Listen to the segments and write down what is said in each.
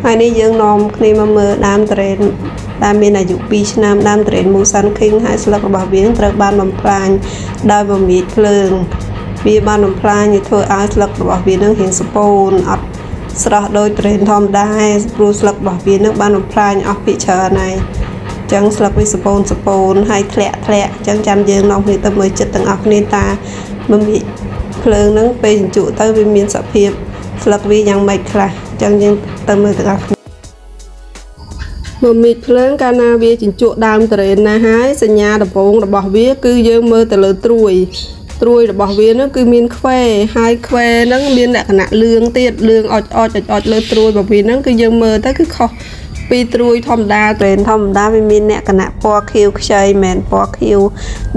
ហើយនេះយើងនាំគ្នាមកមើលដើមទុរេនដែលមានអាយុ2ឆ្នាំដើមទុរេនមូសាន់ឃីងហើយស្លឹករបស់វាត្រូវបានបំផ្លាញដោយមមាចភ្លើងវាបានបំផ្លាញធ្វើឲ្យស្លឹករបស់វានឹងរៀងសពូនអត់ស្រស់ដូចទុរេនធម្មតាព្រោះស្លឹករបស់វានឹងបានបំផ្លាញអស់ភាគច្រើនហើយចឹងស្លឹកវាសពូនហើយធ្លាក់ចឹងចាំយើងនាំគ្នាទៅមើលចិត្តទាំងអស់គ្នាតាមមាចភ្លើងនឹងពេលជញ្ជក់ទៅវាមានសភាពស្លឹកវាយ៉ាងម៉េចខ្លះចឹងយើងទៅមើលទាំងអស់គ្នាមមាចភ្លើងកាលណាវាជញ្ជក់ដើមទុរេនណាហើយសញ្ញាដំបូងរបស់វាគឺយើងមើលទៅលើត្រួយរបស់វានោះគឺមានខ្វែហើយខ្វែហ្នឹងមានលក្ខណៈលឿងទៀតលឿងអុចលើត្រួយរបស់វាហ្នឹងគឺយើងមើលទៅគឺខុសពីត្រួយធម្មតាទុរេនធម្មតាវាមានលក្ខណៈពណ៌ខៀវខ្ចីមិនមែនពណ៌ខៀវ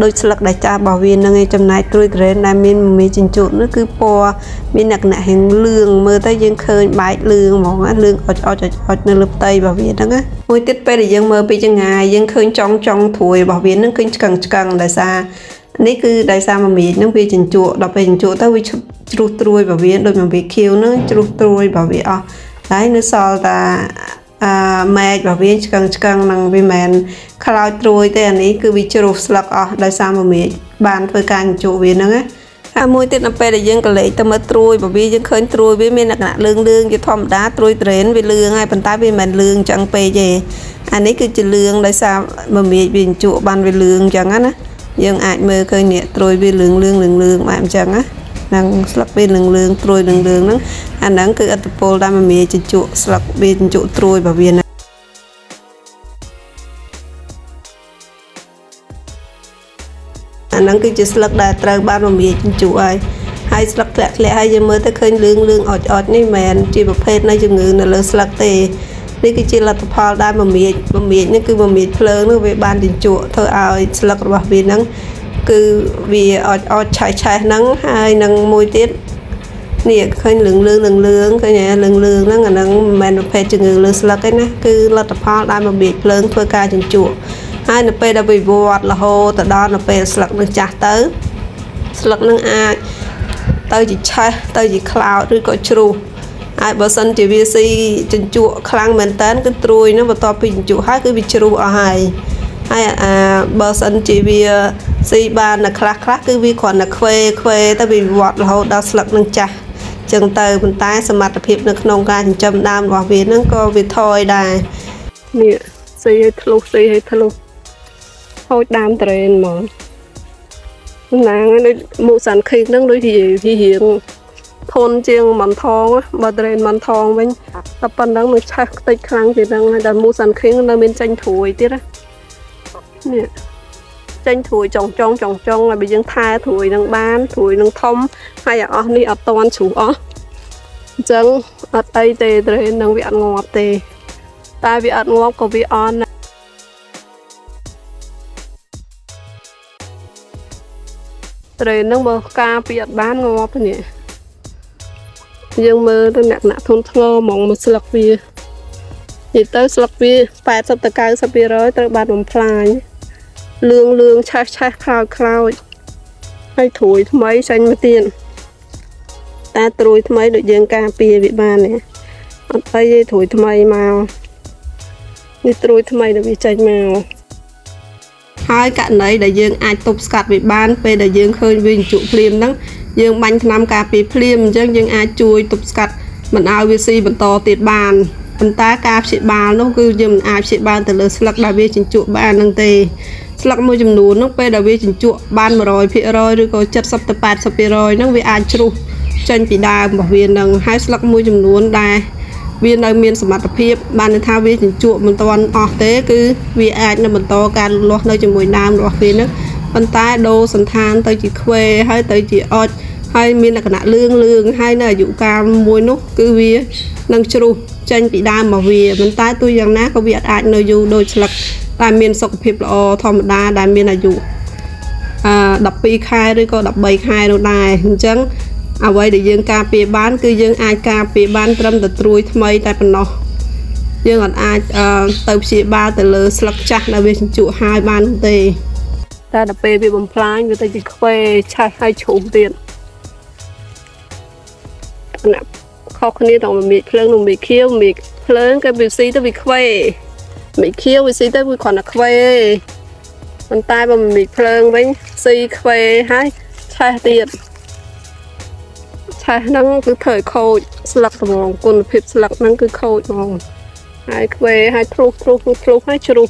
ដូចស្លឹកដែលចាស់របស់វាហ្នឹងឯងចំណែកត្រួយទុរេនដែលមានមមាចជញ្ជក់នោះគឺពណ៌មានលក្ខណៈរៀងលឿងមើលទៅយើងឃើញបែកលឿងហ្មងណាលឿងអុចនៅលើផ្ទៃរបស់វាហ្នឹងណាមួយទៀតពេលដែលយើងមើលពីចង្ងាយយើងឃើញចុងត្រួយរបស់វាហ្នឹងឃើញឆ្កឹងដោយសារនេះគឺដោយសារមមាចហ្នឹងវាជញ្ជក់ដល់ពេលជញ្ជក់ទៅវាជ្រុះត្រួយរបស់វាដូចមមាចខៀវហ្នឹងជ្រុះត្រួយរបស់វាអស់ហើយនៅសល់តាមែករបស់វាឆ្កឹងហ្នឹងវាមិនខ្លោចត្រួយទេអានេះគឺវាជ្រុះស្លឹកអស់ដោយសារមមាចបានធ្វើការជញ្ជក់វាហ្នឹងណាហើយមួយទៀតនៅពេលដែលយើងកលេចទៅមើលត្រួយរបស់វាយើងឃើញត្រួយវាមានលក្ខណៈលឿងជាធម្មតាត្រួយទុរេនវាលឿងហើយប៉ុន្តែវាមិនលឿងចឹងពេកទេអានេះគឺជាលឿងដោយសារមមាចវាជញ្ជក់បានវាលឿងចឹងណាយើងអាចមើលឃើញនេះត្រួយវាលឿងបែបអញ្ចឹងណានឹងស្លឹកវាលឿងត្រួយលឿងហ្នឹងអាហ្នឹងគឺឥទ្ធិពលដែលមមាចជញ្ជក់ស្លឹកវាជញ្ជក់ត្រួយរបស់វាណាអាហ្នឹងគឺជាស្លឹកដែលត្រូវបានមមាចជញ្ជក់ហើយស្លឹកធ្លាក់ហើយយើងមើលទៅឃើញលឿងអុចនេះមិនមែនជាប្រភេទនៃជំងឺនៅលើស្លឹកទេនេះគឺជាលទ្ធផលដែលមមាចនេះគឺមមាចភ្លើងនោះវាបានជញ្ជក់ធ្វើឲ្យស្លឹករបស់វាហ្នឹងគឺវាអុចឆេះហ្នឹងហើយនឹងមួយទៀតនេះឃើញលឿងឃើញលឿងហ្នឹងអាហ្នឹងមិនមែនប្រភេទជំងឺលើស្លឹកទេណាគឺលទ្ធផលដែលមមាចភ្លើងធ្វើការជញ្ជក់ហើយនៅពេលដែលវិវត្តរហូតទៅដល់នៅពេលស្លឹកនឹងចាស់ទៅស្លឹកនឹងអាចទៅជាឆេះទៅជាខ្លោចឬក៏ជ្រុះហើយបើសិនជាវាស៊ីជញ្ជក់ខ្លាំងមែនតើគឺត្រួយហ្នឹងបន្ទាប់ពីជញ្ជក់ហើយគឺវាជ្រុះអស់ហើយហើយអាបើសិនជាវាស៊ីបាននៅខ្លះគឺវាគ្រាន់តែខ្វេទៅវាវិវត្តរហូតដល់ស្លឹកនឹងចាស់ចឹងទៅប៉ុន្តែសមត្ថភាពនៅក្នុងការចិញ្ចឹមដើមរបស់វាហ្នឹងក៏វាថយដែរនេះស៊ីឲ្យធ្លុះហូចដើមទុរេនហ្មងណាងដូចមូសាន់ឃីងហ្នឹងដូចជារៀងធន់ជាងមន់ថងបើទុរេនមន់ថងវិញតែប៉ុណ្ណឹងនឹងឆេះខ្ទេចខ្លាំងជាងហ្នឹងហើយតែមូសាន់ឃីងនៅមានចេញត្រួយទៀតណានេះចេញត្រួយចុងហើយបើយើងថែត្រួយនឹងបានត្រួយនឹងធំហើយអស់នេះអត់តន់ជ្រុះអស់អញ្ចឹងអត់អីទេទុរេននឹងវាអត់ងាប់ទេតែវាអត់ងាប់ក៏វាអន់ទុរេននឹងបើការពីអត់បានងាប់នេះយើងមើលទៅលក្ខណៈធន់ធ្ងរហ្មងមកស្លឹកវានិយាយទៅស្លឹកវា80ទៅ90%ត្រូវបានបំផ្លាញលឿងឆេះខ្លោចហើយត្រួយថ្មីចេញមកទៀតតែត្រួយថ្មីដូចយើងការពារវាបាននេះអត់អីទេត្រួយថ្មីមកនេះត្រួយថ្មីដែលវាចេញមកហើយករណីដែលយើងអាចទប់ស្កាត់វាបានពេលដែលយើងឃើញវាជញ្ជក់ភ្លាមហ្នឹងយើងបាញ់ថ្នាំការពារភ្លាមអញ្ចឹងយើងអាចជួយទប់ស្កាត់មិនឲ្យវាស៊ីបន្តទៀតបានប៉ុន្តែការព្យាបាលនោះគឺយើងមិនអាចព្យាបាលទៅលើស្លឹកដែលវាជញ្ជក់បានហ្នឹងទេស្លឹកមួយចំនួនហ្នឹងពេលដែលវាជញ្ជក់បាន100%ឬក៏70ទៅ80%ហ្នឹងវាអាចជ្រុះចេញពីដើមរបស់វាហ្នឹងហើយស្លឹកមួយចំនួនដែលវានៅមានសមត្ថភាពបានន័យថាវាជញ្ជក់មិនទាន់អស់ទេគឺវាអាចនៅបន្តការលូតលាស់នៅជាមួយដើមរបស់វាហ្នឹងប៉ុន្តែដូរសន្តានទៅជាខ្វេហើយទៅជាអុចហើយមានលក្ខណៈលឿងហើយនៅអាយុកាលមួយនោះគឺវានឹងជ្រុះចេញពីដើមរបស់វាប៉ុន្តែទោះយ៉ាងណាក៏វាអាចនៅយូរដូចស្លឹកដែលមានសុខភាពល្អធម្មតាដែលមានអាយុ12ខែឬក៏13ខែនោះដែរអញ្ចឹងអ្វីដែលយើងការពារបានគឺយើងអាចការពារបានត្រឹមតែត្រួយថ្មីតែប៉ុណ្ណោះយើងអត់អាចទៅព្យាបាលទៅលើស្លឹកចាស់ដែលវាជញ្ជក់ហើយបានទេតែដល់ពេលវាបំផ្លាញវាទៅជាខ្វេឆេះហើយជ្រុះទៀត ខុសគ្នាត្រង់មមាចភ្លើងនិងមមាចខៀវមមាច ភ្លើងគេវាស៊ីទៅវាខ្វេមីខៀវវាស៊ីទៅវាគ្រាន់តែខ្វេប៉ុន្តែបើមីភ្លើងវិញស៊ីខ្វេហើយឆេះទៀតឆេះហ្នឹងគឺធ្វើឲ្យខូចស្លឹកហ្មងគុណភាពស្លឹកហ្នឹងគឺខូចហ្មងហើយខ្វេហើយធ្លុះធ្លុះធ្លុះហើយជ្រុះ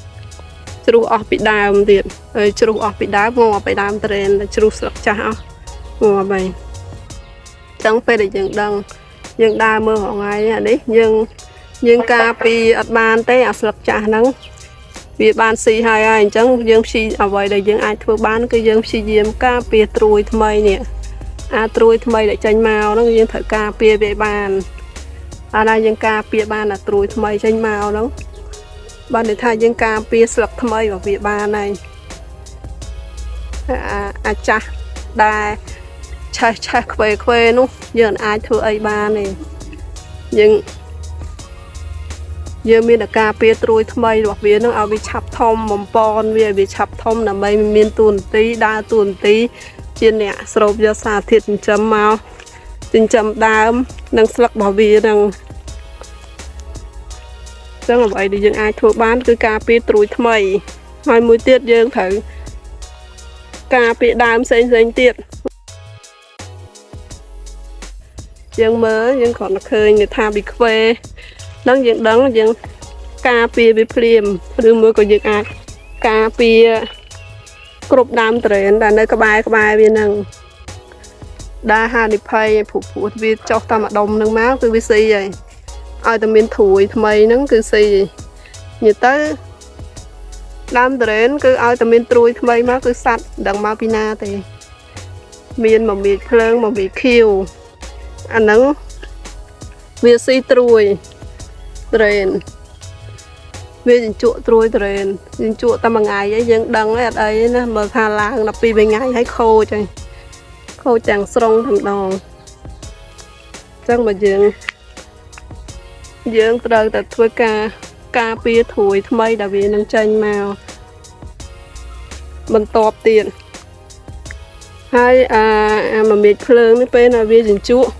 ជ្រុះអស់ពីដើមទៀតហើយជ្រុះអស់ពីដើមងាប់ពីដើមត្រេនជ្រុះស្លឹកចាស់អស់ងាប់ហើយចឹងពេលដែលយើងដឹងយើងដើរមើលរាល់ថ្ងៃអានេះយើងការពីអត់បានទេអាស្លឹកចាស់ហ្នឹងវាបានស៊ីហើយហើយអញ្ចឹងយើងព្យាអ្វីដែលយើងអាចធ្វើបានគឺយើងព្យាយាមការពារត្រួយថ្មីនេះអាត្រួយថ្មីដែលចេញមកហ្នឹងយើងត្រូវការពារវាបានអាណាយើងការពារបានអាត្រួយថ្មីចេញមកហ្នឹងបានន័យថាយើងការពារស្លឹកថ្មីរបស់វាបានហើយអាចាស់ដែលឆេះឆេះខ្វេខ្វេនោះយើងអាចធ្វើអីបានទេយើងមានតែការពារត្រួយថ្មីរបស់វានឹងឲ្យវាឆាប់ធំបំពន់វាឲ្យវាឆាប់ធំដើម្បីមានតួនាទីដើរតួនាទីជាអ្នកស្រូបយកសារធាតុចិញ្ចឹមមកចិញ្ចឹមដើមនិងស្លឹករបស់វានឹងចឹងអ្វីដែលយើងអាចធ្វើបានគឺការពារត្រួយថ្មីហើយមួយទៀតយើងត្រូវការពារដើមផ្សេងផ្សេងទៀតយើងមើលយើងគ្រាន់តែឃើញថាវាខ្វេនឹងយើងដឹងយើងការពារវាភ្លាមឬមួយក៏យើងអាចការពារគ្រប់ដើមត្រេនដែលនៅក្បែរក្បែរវានឹងដែលហានិភ័យព្រោះវាចុះតាមម្ដុំនឹងមកគឺវាស៊ីហើយឲ្យតែមានត្រួយថ្មីហ្នឹងគឺស៊ីនិយាយទៅដើមត្រេនគឺឲ្យតែមានត្រួយថ្មីមកគឺសัตว์ដឹងមកពីណាទេមានមមាចភ្លើងមមាចខៀវអាហ្នឹងវាស៊ីត្រួយត្រេនវាជញ្ជក់ត្រួយត្រេនជញ្ជក់តែមួយថ្ងៃឯងយើងដឹងហើយអត់អីណាមើលថាឡើង12ថ្ងៃហើយខូចហើយខូចទាំងស្រុងតែម្ដងអញ្ចឹងបើយើងត្រូវតែធ្វើការការពារត្រួយថ្មីដែលវានឹងចេញមកបន្ទាប់ទៀតហើយអាមមាចភ្លើងនេះពេលណាវាជញ្ជក់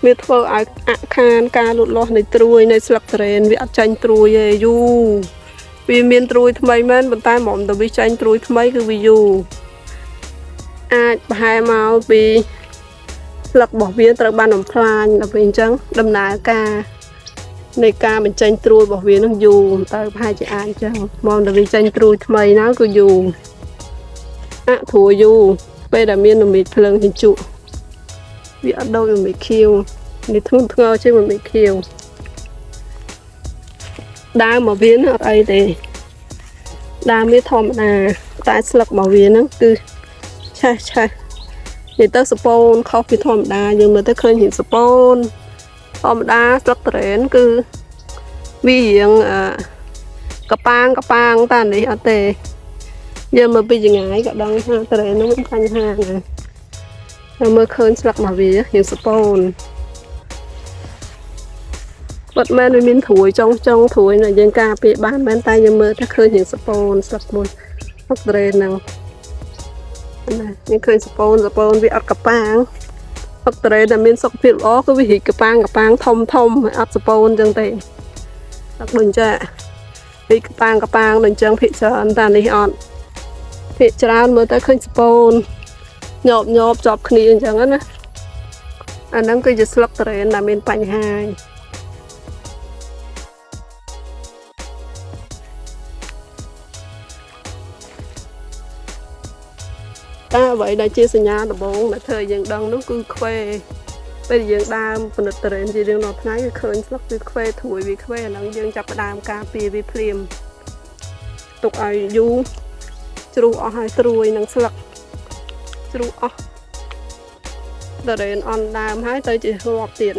វាធ្វើឲ្យអាក់ខានការលូតលាស់នៃត្រួយនៃស្លឹកត្រេនវាអត់ចាញ់ត្រួយទេយូរវាមានត្រួយថ្មីមែនប៉ុន្តែហ្មងទៅវាចាញ់ត្រួយថ្មីគឺវាយូរអាចប្រហែលមកពីស្លឹករបស់វាត្រូវបានបំផ្លាញដល់ពេលអញ្ចឹងដំណើរការនៃការបញ្ចេញត្រួយរបស់វានឹងយូរទៅប្រហែលជាអាចអញ្ចឹងហ្មងទៅវាចេញត្រួយថ្មីណាគឺយូរអាក់ត្រួយយូរពេលដែលមានមមាចភ្លើងជញ្ជក់វាអត់ដូចមមាចខៀវនេះធ្ងន់ធ្ងរជាងមមាចខៀវដើមមកវាអត់អីទេដើមវាធម្មតាតែស្លឹករបស់វាហ្នឹងគឺឆេះឆេះនិយាយទៅសពូនខុសពីធម្មតាយើងមើលទៅឃើញរៀងសពូនធម្មតាស្លឹកត្រេនគឺវារៀងកប៉ាងកប៉ាងតែនេះអត់ទេយើងមើលពីចង្ងាយក៏ដឹងថាត្រេនហ្នឹងមានបញ្ហាណាហើយមើលឃើញស្លឹករបស់វារៀងសពូនបាត់មែនវាមានត្រួយចុងចុងត្រួយដែលយើងការពារបានមែនតែយើងមើលថាឃើញរៀងសពូនស្លឹកមួយស្លឹកត្រេនហ្នឹងណាយើងឃើញសពូនសពូនវាអត់កប៉ាងស្លឹកត្រេនដែលមានសុខភាពល្អគឺវារីកកប៉ាងកប៉ាងធំធំអត់សពូនចឹងទេស្លឹកដូចចារីកកប៉ាងកប៉ាងដូចចឹងភាគច្រើនតែនេះអត់ភាគច្រើនមើលទៅឃើញសពូនញាប់ញាប់ជាប់គ្នាអញ្ចឹងណាអាហ្នឹងគឺជាស្លឹកត្រេនដែលមានបញ្ហាតែអ្វីដែលជាសញ្ញាដំបូងដែលធ្វើឲ្យយើងដឹងនោះគឺខ្វេពេលយើងដើមផលិតត្រេនជារៀងរាល់ថ្ងៃគឺឃើញស្លឹកគឺខ្វេត្រួយវាខ្វេអាហ្នឹងយើងចាប់ផ្ដើមការពារវាភ្លាមទុកឲ្យយូរជ្រុះអស់ហើយត្រួយនឹងស្លឹកជ្រុះអស់ត្រេនអន់ដើមហើយទៅជាងាប់ទៀត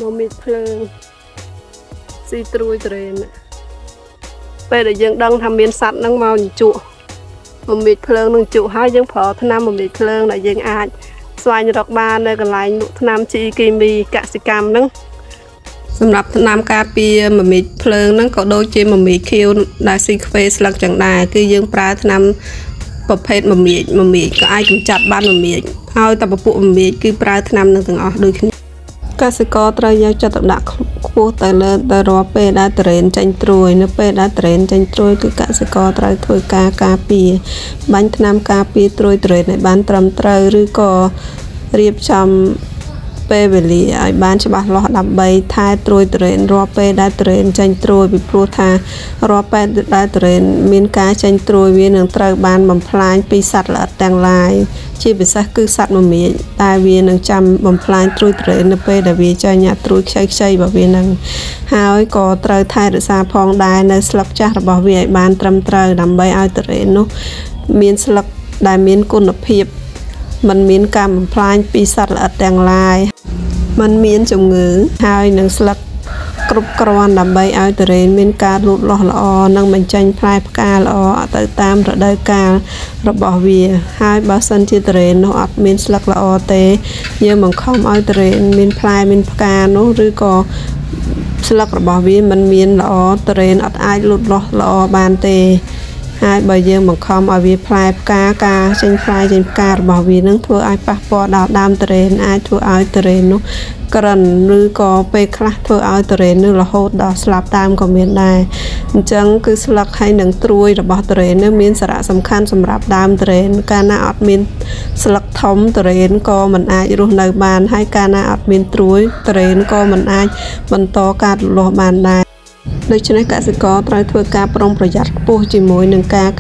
មកមានភ្លើងស៊ីត្រួយត្រេនពេលដែលយើងដឹងថាមានសัตว์ហ្នឹងមកជញ្ជក់មមាចភ្លើងនឹងជក់ហើយយើងប្រើថ្នាំមមាចភ្លើងដែលយើងអាចស្វែងរកបាននៅកន្លែងលក់ថ្នាំជីគីមីកសិកម្មហ្នឹងសម្រាប់ថ្នាំការពារមមាចភ្លើងហ្នឹងក៏ដូចជាមមាចខៀវដែលស៊ីខ្វេស្លឹកចឹងដែរគឺយើងប្រើថ្នាំ ប្រភេទមមាចមមាចក៏អាចកម្ចាត់បានមមាចហើយតែពពួកមមាចគឺប្រើថ្នាំនឹងទាំងអស់ដូចគ្នាកសិករត្រូវយកចិត្តទុកដាក់ខ្ពស់ទៅលើទៅរាល់ពេលដែលទុរេនចេញត្រួយនៅពេលដែលទុរេនចេញត្រួយគឺកសិករត្រូវធ្វើការការពារបាញ់ថ្នាំការពារត្រួយទុរេនឲ្យបានត្រឹមត្រូវឬក៏រៀបចំពេលវេលាឲ្យបានច្បាស់លាស់ដើម្បីថែត្រួយទុរេនរាល់ពេលដែលទុរេនចេញត្រួយពីព្រោះថារាល់ពេលដែលទុរេនមានការចេញត្រួយវានឹងត្រូវបានបំផ្លាញពីសត្វល្អិតទាំងឡាយជាពិសេសគឺសត្វមមាចតែវានឹងចាំបំផ្លាញត្រួយទុរេននៅពេលដែលវាចេញអាត្រួយខ្ចីៗរបស់វានឹងហើយក៏ត្រូវថែរក្សាផងដែរនៅស្លឹកចាស់របស់វាឲ្យបានត្រឹមត្រូវដើម្បីឲ្យទុរេននោះមានស្លឹកដែលមានគុណភាពមិនមានការបំផ្លាញពីសត្វល្អិតទាំងឡាយមិនមានជំងឺហើយនឹងស្លឹកគ្រប់គ្រាន់ដើម្បីឲ្យទុរេនមានការលូតលាស់ល្អនិងបញ្ចេញផ្លែផ្កាល្អទៅតាមរដូវកាលរបស់វាហើយបើសិនជាទុរេននោះអត់មានស្លឹកល្អទេយើងបង្ខំឲ្យទុរេនមានផ្លែមានផ្កានោះឬក៏ស្លឹករបស់វាមិនមានល្អទុរេនអត់អាចលូតលាស់ល្អបានទេហើយបើយើងបង្ខំឲ្យវាផ្លែផ្កាការចេញផ្លែចេញផ្ការបស់វានឹងធ្វើឲ្យប៉ះពាល់ដល់ដើមទុរេនអាចធ្វើឲ្យទុរេននោះក្រិនឬក៏ពេលខ្លះធ្វើឲ្យទុរេននោះរហូតដល់ស្លាប់តាមក៏មានដែរអញ្ចឹងគឺស្លឹកហើយនឹងត្រួយរបស់ទុរេននោះមានសារៈសំខាន់សម្រាប់ដើមទុរេនកាលណាអត់មានស្លឹកធំទុរេនក៏មិនអាចរស់នៅបានហើយកាលណាអត់មានត្រួយទុរេនក៏មិនអាចបន្តការលូតលាស់បានដែរដូច្នេះកសិករត្រូវធ្វើការប្រុងប្រយ័ត្នខ្ពស់ជាមួយនឹងការ